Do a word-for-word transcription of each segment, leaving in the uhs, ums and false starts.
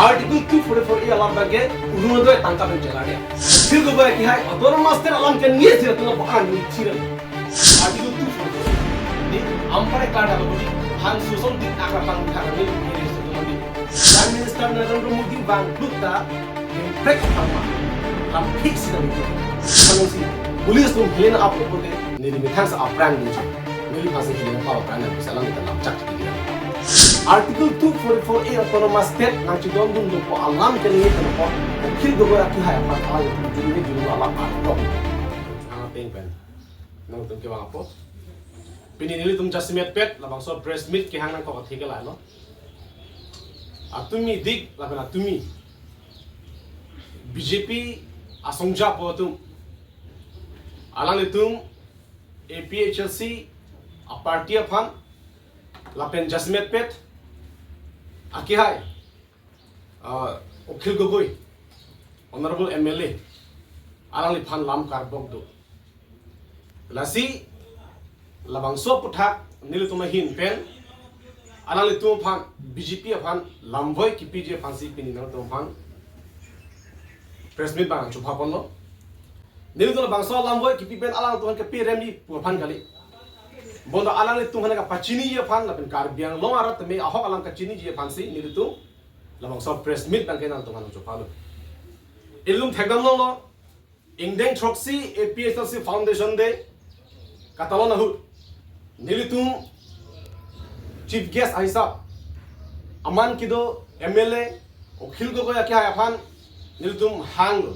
Article two forty-four A alam abangke Orunodoi tangka pen chelar dia. Ukhil Gogoi akehai autonomous state alam ke niye sira tuna bahan ni thira. Article two forty-four A. Ni ampara klar da bodi han susong di akra pang kar ni ni sira tuna di. Prime Minister Narendra Modi bang lukta yang prek apa. Lam fix na itu. Kalau si police tu helen apa pun ni di methang sa apran di. Ni di pasi helen apa apran ni bisa lang kita lam chak di. Article two forty-four A autonomous state nangchedondunlo pu alam ke niye pen apot Ukhil Gogoi akehai aphan alam itu juni juni alam apot. Ang ateng pen. Nangtum kevang apot. Pini nelitum jasemet pet labangso press meet kehang nangkok athe ke lalo. Atumi dik lapen atumi B J P asongja po atum. Alanglitum A P H L C a party aphan lapen jasemet pet akehai, uh, Ukhil Gogoi, Honorable M L A, alangliphan lam karbok do. Lasi labangso aputhak nelitum ahin pen alanglitum aphan B J P aphan lamvoi kipiji aphansi pini nangtum aphan press meet bang chupha ponlo. Nelitum labangso lamvoi kipi pen alangtum aphan kepi remi pu aphan kali. Bonta alanglitum aphan kapachiniji aphan lapen Karbi Anglong arat tame ahok alam kachiniji aphansi nelitum labangso press meet bang ke nangtum aphan chuphalo. Ilitum thekdam longlo. Ingdeng throksi A P H L C Foundation Day katalon ahut nelitum chief guest ahisap aman kedo M L A Ukhil Gogoi akehai aphan nelitum hanglo.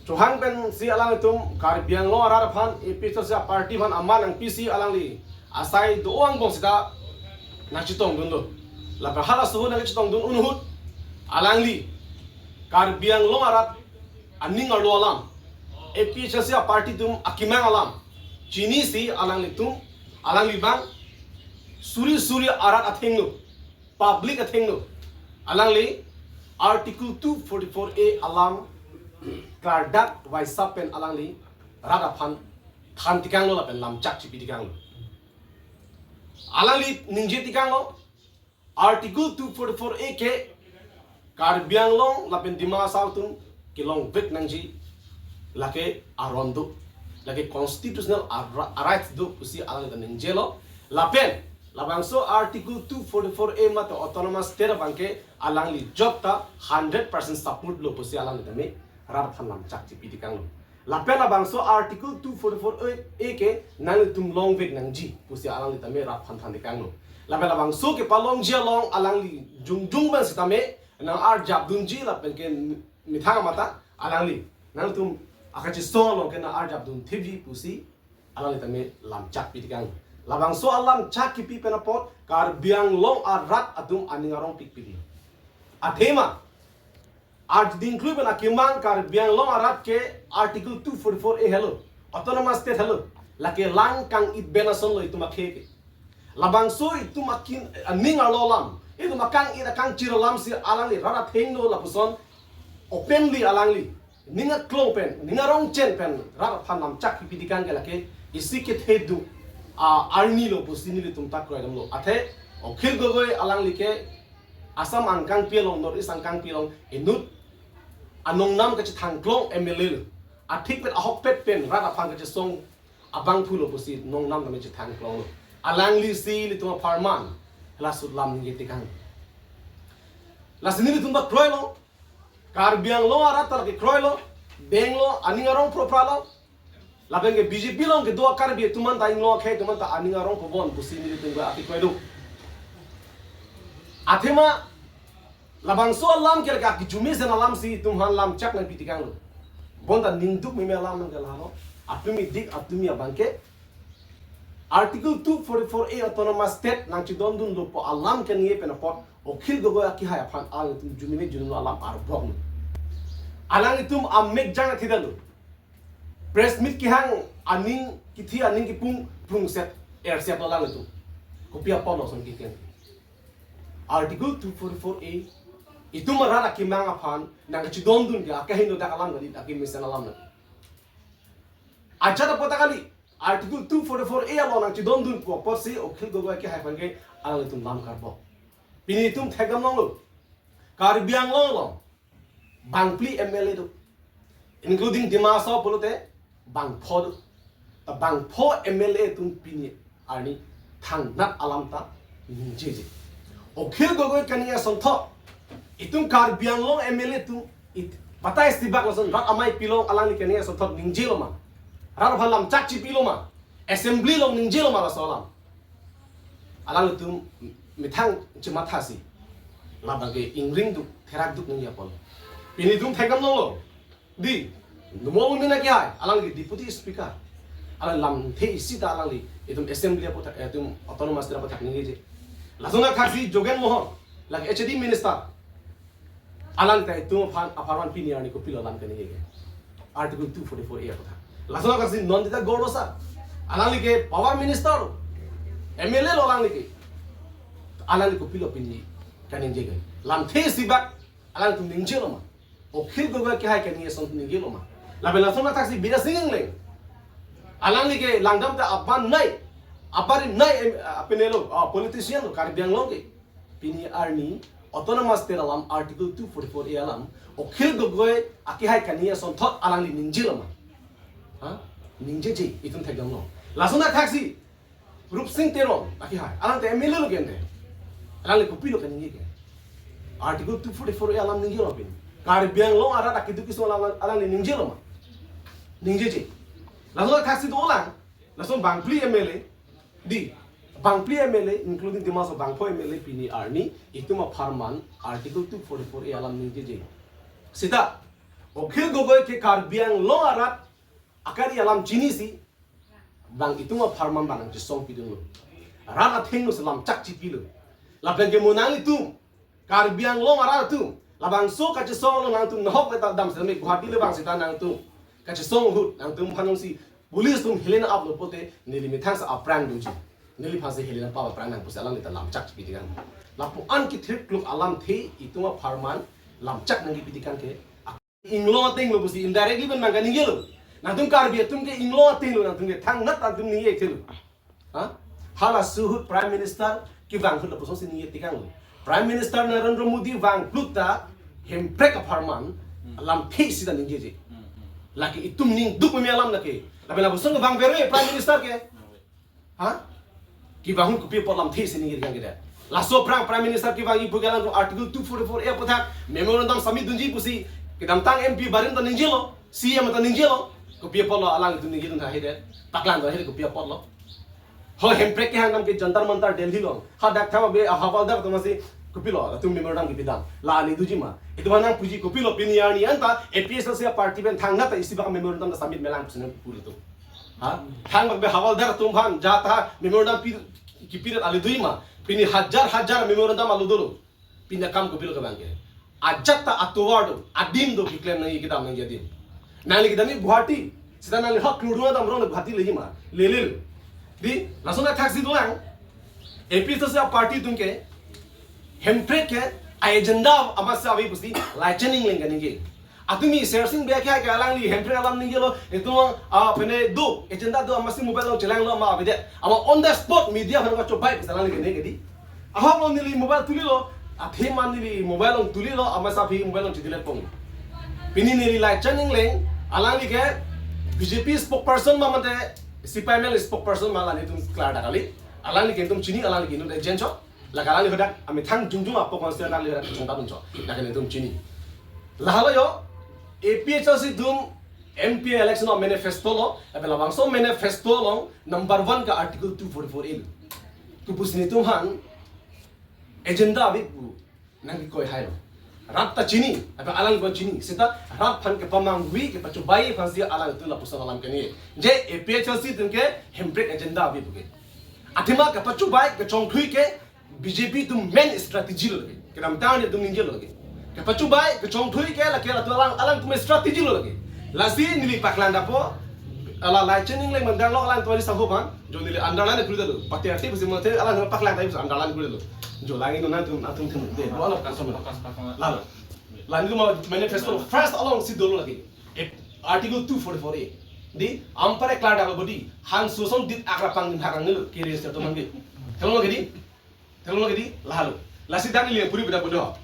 Chohang pensi alanglitum Karbi Anglong arat aphan A P H L C a party aphan aman nangpisi alangli asai do-an angbong sita nangchetongdunlo. Lapen halaso ahut nangchetongdun un ahut alangli Karbi Anglong arat aning arlo alam, A P H L C a party atum akemang alam chinisi alanglitum, alangli bang suri suri arat athengno, public athengno alangli Article two forty-four A alam klardak vaisap pen alangli rat aphan than tikanglo lapen lam chak chipi tikanglo. Alangli ningje tikanglo, Article two forty-four A ke Karbi Anglong lapen Dima Hasao atum kelongvek nangji lake aron do, lake constitutional ara-, rights do pusi alanglitum ningjelo. Lapen labangso Article two forty-four A mate autonomous state abangke alangli job ta hundred percent support lo pusi alanglitum rat aphan lam chak chipi tikanglo. Lapen labangso Article two forty-four A ke nanglitum longvek nangji pusi alanglitum rat aphan than tikanglo. Lapen labangso kepalongji along alangli jongjong bang sitame nang-arjapdunji lapen ke methang amata alangli nangtum akachesong along ke nang-arjapdun thipji pusi alanglitum lam chak pi tikanglo. Labangso alam chak kipi pen apot Karbi Anglong arat atum aning arong pikpiklo. Athema arjudingklui pen akemang Karbi Anglong arat ke Article two forty-four A helo, autonomous state helo, lake lang kang-it pen asonlo itum akhei ke. Labangso itum akin aning arlo alam, itum akang-it akangchir alamsi alangli rat athengno lapuson openly alangli ning aklong pen, ning arong chen pen rat aphan lam chak kipi tikang ke lake isi kethe do a arni lo pusi nelitum ta kroidamlo. Athe Akhil Gogoi alangli ke Assam angkangpi along, North East angkangpi along inut anongnam kachethangklong M L A lo. Athik pen ahokpet pen rat aphan kachesong abangphu lo pusi nongnam tame chethangklonglo. Alanglisi ilitum apharman halaso alam ningje tikang. Lasi nelitum ta kroilo. Karbi Anglong arat ta lake kroilo. Benglo, aning arong propralo. Lapen ke B J P along kedo a-Karbi atum anta inglong akhei atum anta aning arong kobon pusi nelitum ke ati kroilo. Athema labangso alam ke lake akijumi sen alamsi itum aphan lam chak nangpi tikanglo. Bonta ningduk meme alam nang ke lahelo. Atumi dik atumi abangke Article two forty-four A autonomous state nangchedondunlo pu alam ke niye pen apot Akhil Gogoi akehai aphan alanglitum juni me junilo alam arboklo. Alanglitum amek jang athidalo. Press meet kehang aning kithi aning kipung prungset erset lo alanglitum. Kopi apotlo ason kikeng. Article two forty-four A itum arat akemang aphan nangchedondun ke akehingno dak alam kali akemesen alam na. Ajat apot ta kali Article two forty-four A along nangchedondun pu apotsi Akhil Gogoi akehai aphan ke alanglitum lam karbok. Pini itum thekdam longlo. Karbi Anglong along bangphli M L A do, including Dima Hasao pulote bangpho do. Ta bangpho M L A atum pini arni thangnat alam ta ningjeje. Akhil Gogoi kaningje asonthot itum Karbi Anglong M L A atum it, batai sibak lason rat amei pilong alangli kaningje asonthot ningjelo ma? Rat aphan lamchak chipilo ma? Assembly along ningjelo ma laso alam? Alanglitum methang chemathasi, labang ke ingring duk, therak duk nangji apot. Pini itum thekdam longlo. Di, Numal Momin akehai, alangli Deputy Speaker. Alangli lamthe isi ta alangli itum assembly aputhak, itum autonomous state aputhak ningjeje. Lason athaksi Jogen Mohan, lake H A D minister. Alang ta itum aphan, apharman pini arni kopilo alam kaningje ke? Article two forty-four A aputhak. Lason athaksi Nandita Gorlosa, alangli ke power minister, M L A lo alangli ke. Alangli kopilo pini kaningje ke? Lamthe sibak alangtum ningjelo ma? Akhil Gogoi akehai kaningje ason ningjelo ma? Lapen lason athaksi Bidya Sing Engleng, alangli ke langdam ta aban nei, aban nei, em, ah, penelo, ah, politician lo Karbi Anglong ke. Pini arni autonomous state alam, Article two forty-four A alam, Akhil Gogoi akehai kaningje asonthot alangli ningjelo ma? Ha? Ningjeje, itum thekdamlo. Lason athaksi Rupsing Teron akehai, alang ta M L A lo ke ante. Alangli kopilo kaningje ke? Article two forty-four A alam ningjelo pini? Karbi Anglong arat akeduk kesung alam alangli ningjelo ma? Ningjeje. Lason athaksi dolang, lason bangphli M L A, di, bangphli M L A, including Dima Hasao bangpho M L A pini arni itum apharman Article two forty-four A alam ningjeje. Seta Akhil Gogoi ke Karbi Anglong arat akari alam chinisi, bang itum apharman bang chesong pidunlo. Rat athengno si lamchak chipilo. Lapen ke mo nanglitum Karbi Anglong arat atum, labangso kachesong along nangtum nahok le ta dam seme Guwahati le bang seta nangtum kachesong ahut nangtum phanong si police atum helen aplo pulote neli methang sa aphrang dunji. Neliphan si helen apa aphrang nang pusi alangli ta lamchak pidi kan. Lapu-an kethir kluk alamthe itum apharman lamchak nangkipidi kan ke. Inglong ateng lo pusi indirectly pen nang kaningjelo. Nangtum Karbi atum ke inglong ateng lo, nangtum ke thangnat atum ningje thelo. Ha? Halaso ahut Prime Minister kevang ahut lapuson si ningje tekanglo. Prime Minister Narendra Modi vang plut ta hemprek apharman lamthe seta ningjeje. Lake itum ning duk meme alam lake. Lapen lapuson kevang vero Prime Minister ke. Ha? Kevang ahut kopi apot lamthe si ningje tekang ke det? Laso aphrang Prime Minister kevangji pu ke alangtum Article two forty-four A aputhak memorandum submit dunji pusi kedamtang M P barim ta ningjelo, C M ta ningjelo. Kopi apotlo alangtum ningjedun tha he det? Paklang do he det kopi apotlo? Ho hemprek kehang dam ke Jantar Mantar Delhi along. Hadak thama be Havaldar atum si kopilo latum memorandum kipidam? La ani doji ma? Itum aphan nangpuji kopilo pini arni anta A P H L C party pen thangnat ta isi bak memorandum ta submit melang pusi nangpu itum. Ha? Thangbak be Havaldar atum aphan jata memorandum pi, kipidet ale doji ma? Pini hajar hajar memorandum alo dolo. Pini akam kopilo kevang ke? Ajat ta atovar do, adim do keklem nangji kedam nangji adim. Nangli kedamji Guwahati, seta nangli hak kluru dam rong Guwahati leji ma? Lele. Di, lason athaksi dolang. A P H L C party atum ke hemprek ke agenda amatsi ave pusi Laichan Engleng kaningje. Atumi Sersing Bey akehai ke alangli hemprek alam ningjelo, itum, ah, pene do, agenda do amatsi mobile along chelanglo ma avedet. Ama on the spot media aphan kachobai pusi alangli kaningje di. Ahok lo neli mobile tulilo, athema neli mobile along tulilo, amatsi aphi mobile along chedelete pon. Pini neli Laichan Engleng, alangli ke B J P spokesperson ma mate C P I M L spokesperson ma, la netum clear ta kali. Alangli ke itum chini, alangli ke itum agent chot. Lake alangli hadak amethang jongjong apo constituency alangli hadak chongta dunchot. Lake netum chini. Lahelo yo, A P H L C atum M P election along manifesto lo, lapen labangso manifesto along number one ke Article two forty-four A lo. Kopusi netum aphan agenda ave pu nangkekoi hailo. Rat ta chini, lapen alangli ta chini. Seta rat aphan kepamangvi, kepachobai aphansi alangtum lapuson alam kaningje. Je A P H L C atum ke hemprek agenda ave pu ke. Athema kepachobai, kechongthui ke B J P atum main strategy lo lake. Kedamtang atum ningjelo lake. Kepachobai, kechongthui ke lake latum alang, alangtum strategy lo lake. Lasi neli paklang dapo, ala Laichan Engleng mandang lo alangtum ari sangho aphan, jo neli underline kuri detlo. Pati arti pusi mate alang paklang tadi pusi underline kuri detlo. Jo lagi nonang atum, atum atum de. Lo alo kasam. Lalu. Lalu ma manifesto first along si dolo lake. Eh, Article two forty-four A. Di, ampara clear dak bodi, han soson dit akra pangdim harang nilo, kiri satu manggi. Kalau lagi di, kalau lagi di, lalu. Lasi dang ili puri beda bodoh.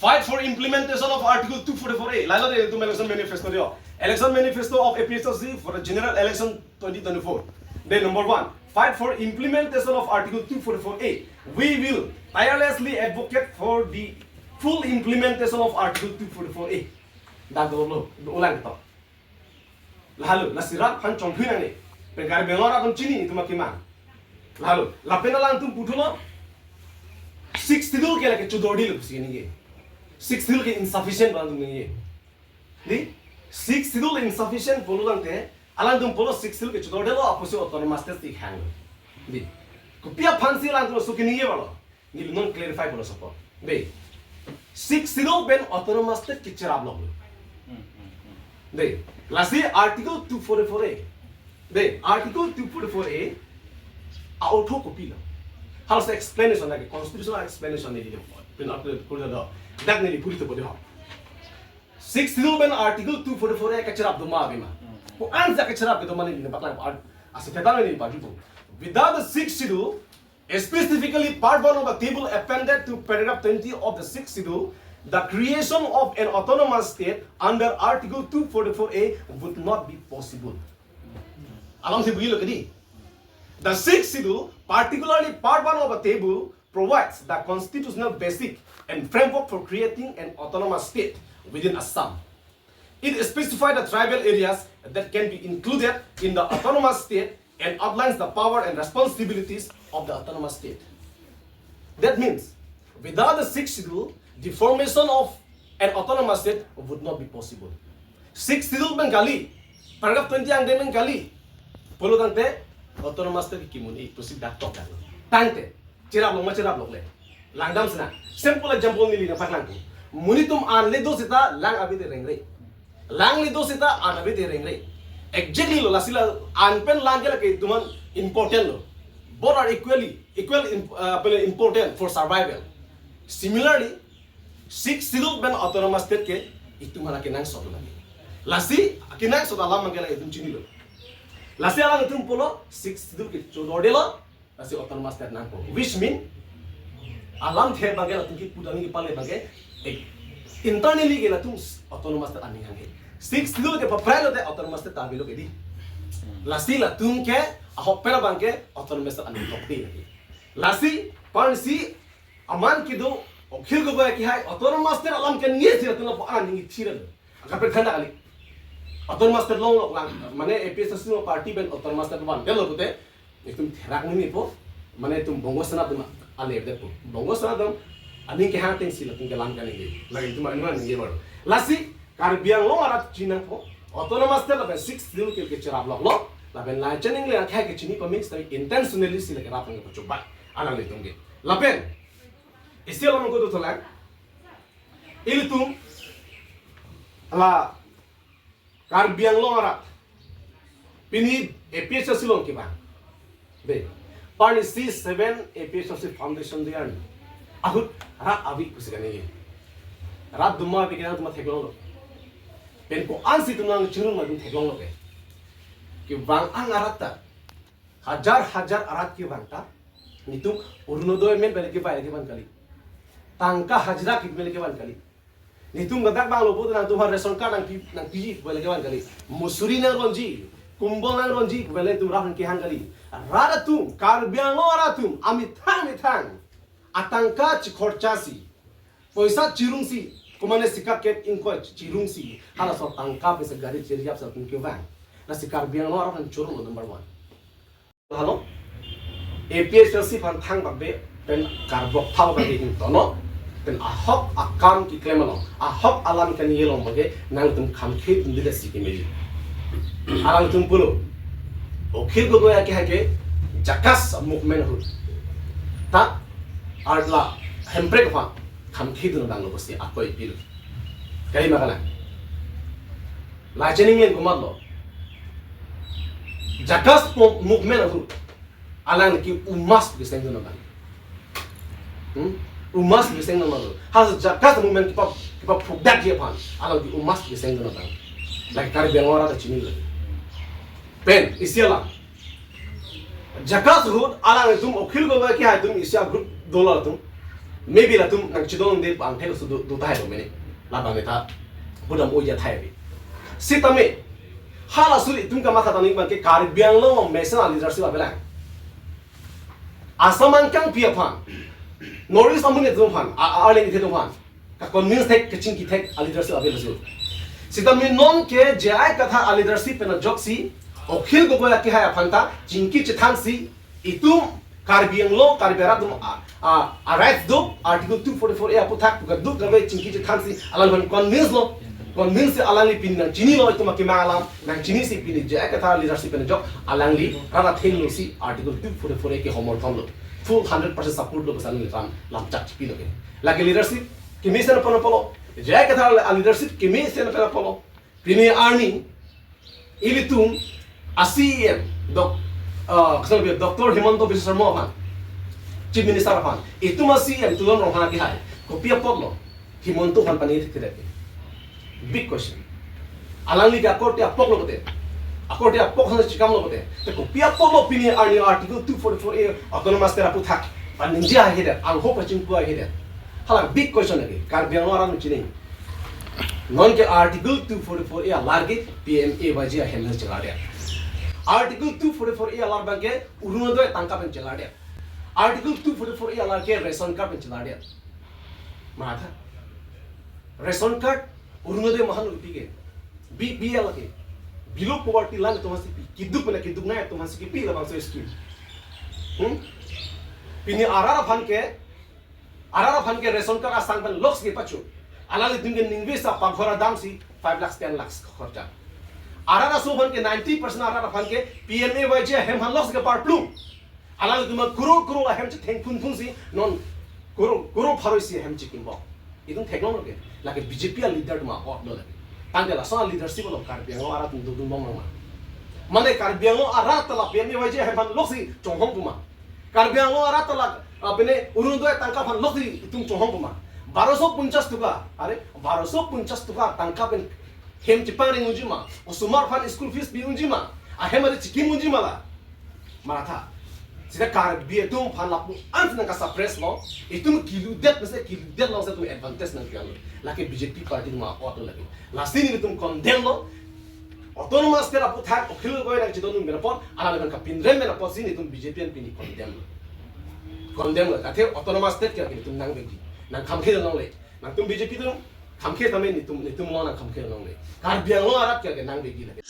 Fight for implementation of Article two forty-four A. Lahelo dei itum election manifesto dei. Election manifesto of A P H L C for the general election twenty twenty-four. Then number one, fight for implementation of Article two forty-four A. We will tirelessly advocate for the full implementation of Article two forty-four A. Dak dolo, ulang to. Lahelo, lasi rat aphan chongthui nangne. Pen Karbi Anglong arat atum chini itum akemang. Lahelo, lapen alangtum puthulo. Sixth Schedule ke lake chodor detlo pusi ningje. Sixth Schedule ke insufficient pusi ningje. Dei, Sixth Schedule insufficient pulo tangte, alangtum pulo Sixth Schedule ke chodor detlo, apotsi autonomous state ti hang. Dei, kopi aphansi alangtum suki ningje pulo. Neli non clarify pulo sopo. Dei, Sixth Schedule pen autonomous state ke cherap lok. Dei, lasi Article two forty-four A. Dei, Article two forty-four A a-ortho kopilo. Halaso explanation lake, constitutional explanation neli pen upload kurda do. Dak neli puri to pode ho. Sixth Schedule pen Article two forty-four A kacherap doma ave ma? Ko-ansi kacherap kedoma neli nangpaklang art, ase ketan neli pagi po. Without the Sixth Schedule, specifically Part one of the table appended to paragraph twenty of the Sixth Schedule, the creation of an autonomous state under Article two forty-four A would not be possible. Alam si bugilo kedi. The Sixth Schedule, particularly Part one of the table, provides the constitutional basic and framework for creating an autonomous state within Assam. It specifies the tribal areas that can be included in the autonomous state and outlines the power and responsibilities of the autonomous state. That means, without the Sixth Schedule, the formation of an autonomous state would not be possible. Sixth Schedule pen kali, paragraph twenty angdeng pen kali pulo tangte, autonomous state kimun-e pusi dak tok dak. Tangte, cherap lok ma cherap lokle? Langdam sena. Simple example neli nangpaklang po. Monit atum an le do seta lang ave te rengre. Lang le do seta an ave te rengre. Exactly lo, lasi la an pen lang ke lake itum aphan important lo. Both are equally, equal im-, uh, important for survival. Similarly, Sixth Schedule pen autonomous state ke itum aphan kenangsot lake. Lasi kenangsot alam abang ke lake itum chinilo. Lasi alangtum pulo Sixth Schedule ke chodor detlo, lasi autonomous state nangpo. Which mean, alamthe abang ke latum kipu dam kipale abang ke, eh, internally ke latum autonomous state aning hanghe. Sixth Schedule ke paprai lote autonomous state ta avelo kedi. Lasi latum ke ahok pen abang ke autonomous state aning tok di lake. Lasi, pensi aman kedo, Akhil Gogoi akehai autonomous state alam keningje si latum lapu-an ningje thirlo. Kaprek thanda kali. Autonomous state longlok lang, mane A P H L C party pen autonomous state van detlo pute, itum therak nini po, mane itum Bongo Sena atum ale det po. Bongo Sena atum aning kehang atengsi latum kelam kaningje. Lake itum aning ningje baru. Lasi Karbi Anglong arat chinang po, autonomous state lapen Sixth Schedule ke kecherap loklo, lapen Laichan Engleng akhai ke chini pame, tapi intentionally si lake rap nangkepachobei alanglitum ke. Lapen isi along ko tu tholang. Ilitum la Karbi Anglong arat pini A P H L C along kevang. Dei, pensi seven A P H L C foundation day arni ahut rat ave pusi kaningje. Rat doma ave ke nangtum theklonglo. Pen ko-ansi itum nangchirun ma itum theklonglo ke. Kevang-an arat ta, hajar hajar arat kevang ta, nelitum Orunodoi men pen le kevang le kevan kali. Tangka hajira kit men le kevan kali. Nelitum ladak vanglo pute nangtum aphan ration card nangpi, nangpiji pu le kevan kali. Musuri nangronji, kumbol nangronji pu le itum rat aphan kehang kali. Rat atum, Karbi Anglong arat atum amethang methang atangka chikhorcha si, poisa chirungsi, komane sikap kep ingkoi chirungsi, halaso tangka pensi gari chirjap si latum kevang. Lasi Karbi Anglong arat aphan choro lo number one. Halo, A P H L C aphan thangbak be pen karbok thau bak ke ingtonlo, pen ahok akam keklem along, ahok alam kaningje along abang ke nangtum khamkhit nang dile si kemeji. Alangtum pulo, Akhil Gogoi akehai ke JACAS movement ahut ta arla Hemprek aphan khamkhit dun abanglo pusi akoi pilo. Kali ma kanang? Laichan Engleng komatlo? JACAS po movement ahut alangli ke-u-mass keseng dun abang. Hmm? U-mass keseng dun abang. Halaso JACAS movement kepa, kepaphukdakji aphan alangli ke-u-mass keseng dun abang. Lake Karbi Anglong arat ta chinilo. Pen isi alam, JACAS ahut alangtum Akhil Gogoi akehai atum isi a-group dolo atum. Maybe latum nangchedondunde bang thek su do, do tahai lo mene. Labang neta budam oya thai bi. Sitame, hala suri itum kamatha tangni bang ke Karbi Anglong mesen a leadership avelang. Assam angkangpi aphan, North East amonit atum aphan, a, a, arleng ithe atum aphan ka convince thek, kachingki thek a leadership ave laso. Sitame non ke J I Kathar a leadership pen ajoksi, Akhil Gogoi akehai aphan ta chingki chethansi, itum Karbi Anglong, Karbi arat atum a, a, a rights do, Article two forty-four A aputhak pu kadokave chingki chethansi, alangliphan convince lo, convince si alangli pini nangchinilo, itum akemang alam nangchinisi pini J I Kathar leadership pen ajok alangli rat athengno si Article two forty-four A ke homorthon lo, full hundred percent support lo, pesan lam lamchak chipilo ke. Lake leadership kemesen pen apotlo, J I Kathar a leadership kemesen pen apotlo. Pini arni ilitum a C E M, Doc-, ah, sorry, Doctor Himanta Biswa Sarma aphan, Chief Minister aphan, itum a C E M Tuliram Ronghang akehai, kopi apotlo Himanta aphan pani thekthedet? Big question. Alangli ke akorte apok lo kote, akorte apok aphan chekam lo kote, te kopi apotlo pini arni Article two forty-four A Autonomous State aputhak paningje ahedet, angho pachingpu ahedet? Hala big question lake, Karbi Anglong arat chini. Non ke Article two forty-four A alar ke P M A Y G ahem chelardet. Article two forty-four A alar bang ke Orunodoi tangka pen chelardet. Article two forty-four A alar ke ration card pen chelardet. Matha. Ration card Orunodoi mahan pi ke, B P L ke, below poverty line atum aphansi pi, kiduk mena kiduk nai atum aphansi kipi labangso scheme. Hmm? Pini arat aphan ke, arat aphan ke ration card asang pen loksi kepacho. Alanglitum ke ningve sa paghor adamsi five lakhs, ten lakhs khorcha. Arat aso aphan ke ninety percent arat aphan ke P M A Y G ahem aphan loksi keparplung. Alanglitum krore krore ahem chetheng phunphunsi non krore krore pharo isi ahem chekimpo. Itum theklong lo ke, lake B J P a leader atum a-ot lo lake. Tangte laso a leadership along Karbi Anglong arat atum dodun bom ma? Mane Karbi Anglong arat ta la P M A Y G ahem aphan loksi chonghong pu ma? Karbi Anglong arat ta la, ah, pine Orunodoi tangka aphan loksi itum chonghong pu ma? Baroso ponchas toka, are, baroso ponchas toka tangka pen hem chepangring unji ma? Osomar aphan school fees pi unji ma? Ahem ari chekim unji ma la? Matha. Sita Karbi atum aphan lapu-an si nangka suppress lo, itum kiludet mese kiludet lo, itum advantage nangpi-an lo. Lake B J P party atum a-ot lo lake. Lasi nelitum condemn lo. Autonomous State aputhak Akhil Gogoi nangchedondun pen apot, alangliphan kapinrem pen apotsi nelitum B J P an pini condemn lo. Condemn lo. Athe Autonomous State ke nelitum nangvekji, nangkhamkhe longle. Nangtum B J P atum khamkhe tame nelitum, nelitum along nangkhamkhe longle. Karbi Anglong arat ke nangvekji lake.